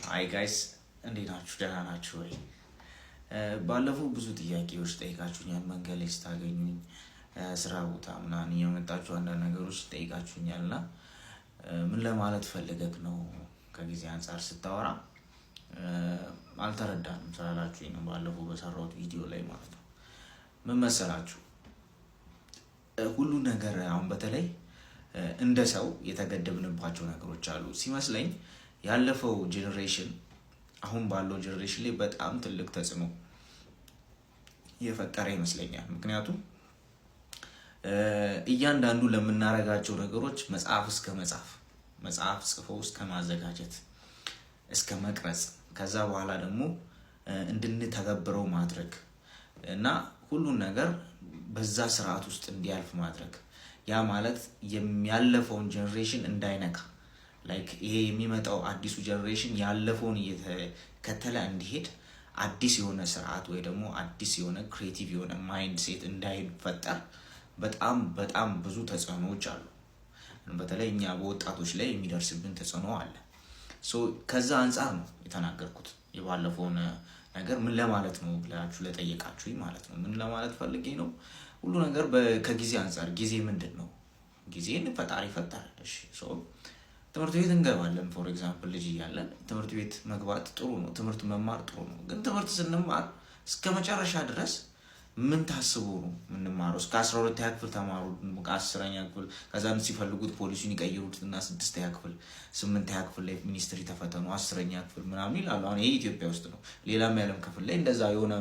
Hi guys፣ እንዴት ናችሁ? ደህና ናችሁ ወይ? ባለፈው ብዙ ጥያቄዎች ጠይቃችሁኛል። መንገድ ላይ ስታገኙኝ፣ ስራ ቦታ ምናምን እየመጣችሁ አንዳንድ ነገሮች ጠይቃችሁኛል እና ምን ለማለት ፈልገህ ነው ከጊዜ አንጻር ስታወራ አልተረዳንም ስላላችሁኝ ነው። ባለፈው በሰራሁት ቪዲዮ ላይ ማለት ነው። ምን መሰላችሁ፣ ሁሉ ነገር አሁን በተለይ እንደ ሰው የተገደብንባቸው ነገሮች አሉ ሲመስለኝ። ያለፈው generation አሁን ባለው generation ላይ በጣም ትልቅ ተጽዕኖ የፈጠረ ይመስለኛል። ምክንያቱም እያንዳንዱ ለምናደርጋቸው ነገሮች መጽሐፍ እስከ መጻፍ፣ መጽሐፍ ጽፈው እስከ ማዘጋጀት፣ እስከ መቅረጽ፣ ከዛ በኋላ ደግሞ እንድንተገብረው ማድረግ እና ሁሉን ነገር በዛ ስርዓት ውስጥ እንዲያልፍ ማድረግ፣ ያ ማለት ያለፈውን generation እንዳይነካ፣ like ይሄ የሚመጣው አዲሱ generation ያለፈውን እየተከተለ እንዲሄድ፣ አዲስ የሆነ ስርዓት ወይ ደግሞ አዲስ የሆነ creative የሆነ mindset እንዳይፈጠር በጣም በጣም ብዙ ተጽዕኖዎች አሉ። በተለይ እኛ በወጣቶች ላይ የሚደርስብን ተጽዕኖ አለ። So ከዛ አንጻር ነው የተናገርኩት። የባለፈውን ነገር ምን ለማለት ነው ብላችሁ ለጠየቃችሁኝ ማለት ነው። ምን ለማለት ፈልጌ ነው? ሁሉ ነገር ከጊዜ አንጻር፣ ጊዜ ምንድን ነው? ጊዜን ፈጣሪ ፈጠረ። እሺ፣ so ትምህርት ቤት እንገባለን። For example ልጅ እያለን ትምህርት ቤት መግባት ጥሩ ነው። ትምህርት መማር ጥሩ ነው። ግን ትምህርት ስንማር እስከ መጨረሻ ድረስ ምን ታስቦ ነው የምንማረው? እስከ 12ኛ ክፍል ተማሩ፣ 10ኛ ክፍል፣ ከዛ ሲፈልጉት ፖሊሲውን ይቀይሩት እና ስድስተኛ ክፍል፣ ስምንተኛ ክፍል ላይ ሚኒስትሪ ተፈተኑ፣ 10ኛ ክፍል ምናምን ይላሉ። አሁን ይሄ ኢትዮጵያ ውስጥ ነው። ሌላም የዓለም ክፍል ላይ እንደዛ የሆነ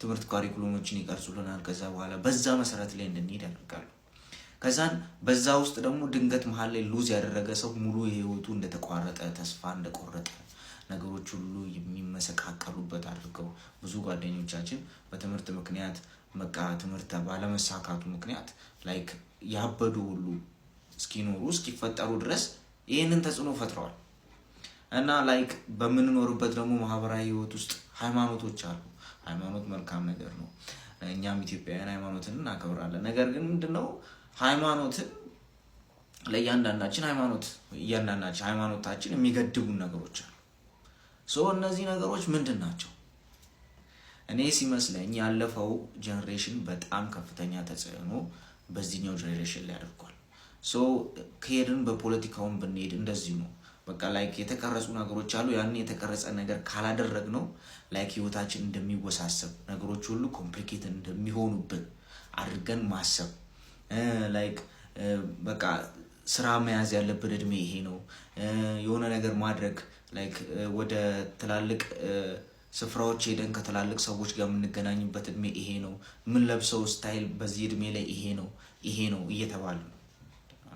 ትምህርት curriculum ኦችን ይቀርጹልናል። ከዛ በኋላ በዛ መሰረት ላይ እንድንሄድ ያደርጋሉ። ከዛን በዛ ውስጥ ደግሞ ድንገት መሀል ላይ lose ያደረገ ሰው ሙሉ የህይወቱ እንደተቋረጠ፣ ተስፋ እንደቆረጠ፣ ነገሮች ሁሉ የሚመሰቃቀሉበት አድርገው፣ ብዙ ጓደኞቻችን በትምህርት ምክንያት፣ በቃ ትምህርት ባለመሳካቱ ምክንያት like ያበዱ ሁሉ እስኪኖሩ እስኪፈጠሩ ድረስ ይህንን ተጽዕኖ ፈጥረዋል። እና like በምንኖርበት ደግሞ ማህበራዊ ህይወት ውስጥ ሃይማኖቶች አሉ። ሃይማኖት መልካም ነገር ነው። እኛም ኢትዮጵያውያን ሃይማኖትን እናከብራለን። ነገር ግን ምንድነው፣ ሃይማኖትን ለእያንዳንዳችን ሃይማኖት እያንዳንዳችን ሃይማኖታችን የሚገድቡን ነገሮች አሉ። So እነዚህ ነገሮች ምንድን ናቸው? እኔ ሲመስለኝ ያለፈው generation በጣም ከፍተኛ ተጽዕኖ በዚህኛው generation ላይ አድርጓል። So ከሄድን በፖለቲካውን ብንሄድ እንደዚሁ ነው። በቃ like የተቀረጹ ነገሮች አሉ። ያንን የተቀረጸ ነገር ካላደረግነው like ህይወታችን እንደሚወሳሰብ፣ ነገሮች ሁሉ complicated እንደሚሆኑብን አድርገን ማሰብ፣ like በቃ ስራ መያዝ ያለብን እድሜ ይሄ ነው። የሆነ ነገር ማድረግ፣ like ወደ ትላልቅ ስፍራዎች ሄደን ከትላልቅ ሰዎች ጋር የምንገናኝበት እድሜ ይሄ ነው። የምንለብሰው style በዚህ እድሜ ላይ ይሄ ነው፣ ይሄ ነው እየተባለ ነው።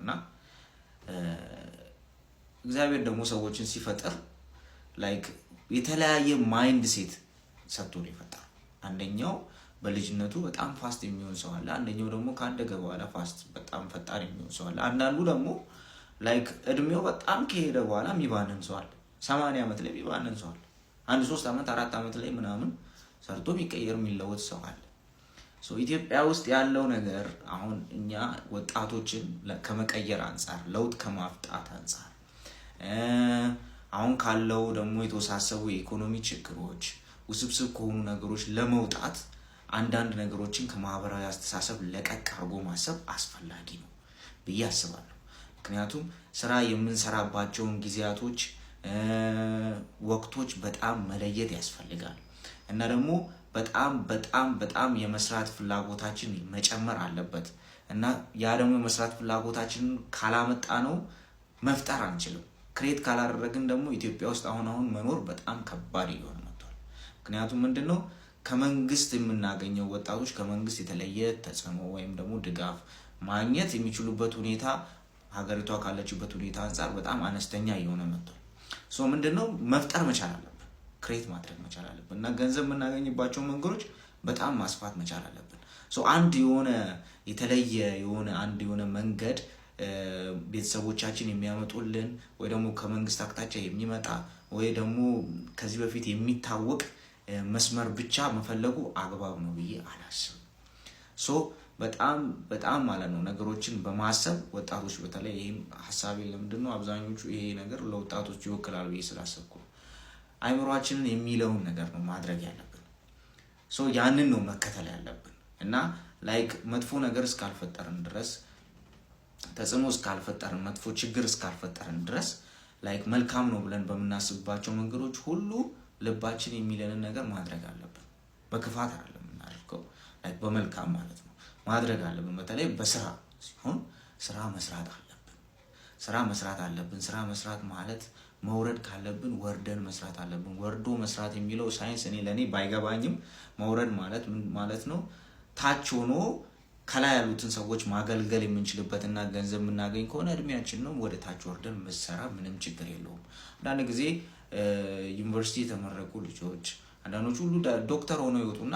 እና እግዚአብሔር ደግሞ ሰዎችን ሲፈጥር like የተለያየ mindset ሰጥቶ ነው የፈጠረው። አንደኛው በልጅነቱ በጣም fast የሚሆን ሰው አለ። አንደኛው ደግሞ ካደገ በኋላ fast፣ በጣም ፈጣን የሚሆን ሰው አለ። አንዳንዱ ደግሞ like እድሜው በጣም ከሄደ በኋላ የሚባንን ሰው አለ። 80 ዓመት ላይ የሚባንን ሰው አለ። አንድ 3 ዓመት፣ 4 ዓመት ላይ ምናምን ሰርቶ የሚቀየር፣ የሚለወጥ ሰው አለ። So ኢትዮጵያ ውስጥ ያለው ነገር አሁን እኛ ወጣቶችን ከመቀየር አንጻር፣ ለውጥ ከማምጣት አንጻር፣ አሁን ካለው ደግሞ የተወሳሰቡ የኢኮኖሚ ችግሮች፣ ውስብስብ ከሆኑ ነገሮች ለመውጣት አንዳንድ ነገሮችን ከማህበራዊ አስተሳሰብ ለቀቅ አድርጎ ማሰብ አስፈላጊ ነው ብዬ አስባለሁ። ምክንያቱም ስራ የምንሰራባቸውን ጊዜያቶች፣ ወቅቶች በጣም መለየት ያስፈልጋል። እና ደግሞ በጣም በጣም በጣም የመስራት ፍላጎታችን መጨመር አለበት። እና ያ ደግሞ የመስራት ፍላጎታችንን ካላመጣነው መፍጠር አንችልም። Create ካላደረግን ደግሞ ኢትዮጵያ ውስጥ አሁን አሁን መኖር በጣም ከባድ እየሆነ መጥቷል። ምክንያቱም ምንድነው፣ ከመንግስት የምናገኘው፣ ወጣቶች ከመንግስት የተለየ ተጽዕኖ ወይም ደግሞ ድጋፍ ማግኘት የሚችሉበት ሁኔታ ሀገሪቷ ካለችበት ሁኔታ አንጻር በጣም አነስተኛ እየሆነ መጥቷል። So ምንድነው፣ መፍጠር መቻል አለብን፣ create ማድረግ መቻል አለብን እና ገንዘብ የምናገኝባቸው መንገዶች በጣም ማስፋት መቻል አለብን። So አንድ የሆነ የተለየ የሆነ አንድ የሆነ መንገድ፣ ቤተሰቦቻችን የሚያመጡልን ወይ ደግሞ ከመንግስት አቅጣጫ የሚመጣ ወይ ደግሞ ከዚህ በፊት የሚታወቅ መስመር ብቻ መፈለጉ አግባብ ነው ብዬ አላስብም። So በጣም በጣም ማለት ነው ነገሮችን በማሰብ ወጣቶች በተለይ፣ ይህም ሀሳቤ ለምንድን ነው አብዛኞቹ ይሄ ነገር ለወጣቶች ይወክላል ብዬ ስላሰብኩ ነው። አይምሯችንን የሚለውን ነገር ነው ማድረግ ያለብን። So ያንን ነው መከተል ያለብን። እና like መጥፎ ነገር እስካልፈጠርን ድረስ፣ ተጽዕኖ እስካልፈጠርን፣ መጥፎ ችግር እስካልፈጠርን ድረስ፣ like መልካም ነው ብለን በምናስብባቸው መንገዶች ሁሉ ልባችን የሚለንን ነገር ማድረግ አለብን። በክፋት አይደለም የምናደርገው፣ like በመልካም ማለት ነው ማድረግ አለብን። በተለይ በስራ ሲሆን ስራ መስራት አለብን። ስራ መስራት አለብን። ስራ መስራት ማለት መውረድ ካለብን ወርደን መስራት አለብን። ወርዶ መስራት የሚለው ሳይንስ እኔ ለእኔ ባይገባኝም መውረድ ማለት ምን ማለት ነው? ታች ሆኖ ከላይ ያሉትን ሰዎች ማገልገል የምንችልበትና ገንዘብ የምናገኝ ከሆነ እድሜያችን ነው፣ ወደ ታች ወርደን ብንሰራ ምንም ችግር የለውም። አንዳንድ ጊዜ ዩኒቨርሲቲ የተመረቁ ልጆች፣ አንዳንዶቹ ሁሉ ዶክተር ሆነው ይወጡና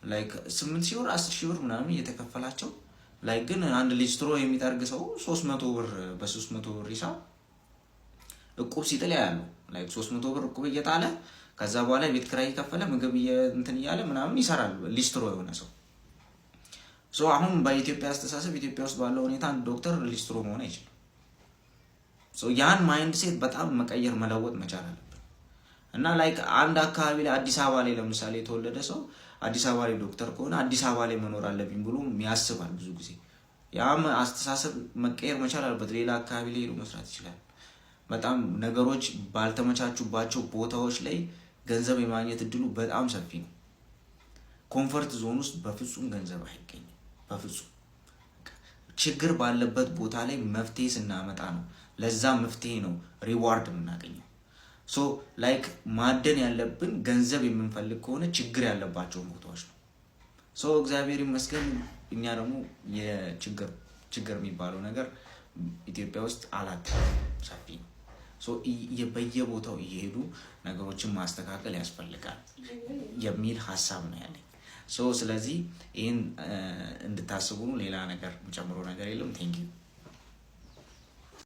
like 8,000 ብር፣ 10,000 ብር ምናምን እየተከፈላቸው፣ like ግን አንድ ሊስትሮ የሚጠርግ ሰው 300 ብር፣ በ300 ብር ሂሳብ እቁብ ሲጥል ያያሉ። Like 300 ብር እቁብ እየጣለ፣ ከዛ በኋላ የቤት ኪራይ እየከፈለ፣ ምግብ እንትን እያለ ምናምን ይሰራል ሊስትሮ የሆነ ሰው። So አሁን በኢትዮጵያ አስተሳሰብ፣ ኢትዮጵያ ውስጥ ባለው ሁኔታ አንድ ዶክተር ሊስትሮ መሆን አይችልም። So ያን mindset በጣም መቀየር፣ መለወጥ መቻል አለብን። እና like አንድ አካባቢ ላይ፣ አዲስ አበባ ላይ ለምሳሌ የተወለደ ሰው አዲስ አበባ ላይ ዶክተር ከሆነ አዲስ አበባ ላይ መኖር አለብኝ ብሎ ያስባል ብዙ ጊዜ። ያም አስተሳሰብ መቀየር መቻል አለበት። ሌላ አካባቢ ላይ ሄዶ መስራት ይችላል። በጣም ነገሮች ባልተመቻቹባቸው ቦታዎች ላይ ገንዘብ የማግኘት እድሉ በጣም ሰፊ ነው። Comfort zone ውስጥ በፍጹም ገንዘብ አይገኝም። በፍጹም። ችግር ባለበት ቦታ ላይ መፍትሄ ስናመጣ ነው፣ ለዛ መፍትሄ ነው reward የምናገኘው። So like ማደን ያለብን ገንዘብ የምንፈልግ ከሆነ ችግር ያለባቸውን ቦታዎች ነው። So እግዚአብሔር ይመስገን እኛ ደግሞ የችግር ችግር የሚባለው ነገር ኢትዮጵያ ውስጥ አላት ሰፊ ነው። So በየቦታው እየሄዱ ነገሮችን ማስተካከል ያስፈልጋል የሚል ሀሳብ ነው ያለኝ። So ስለዚህ ይህን እንድታስቡ ነው። ሌላ ነገር የምጨምረው ነገር የለም። Thank you.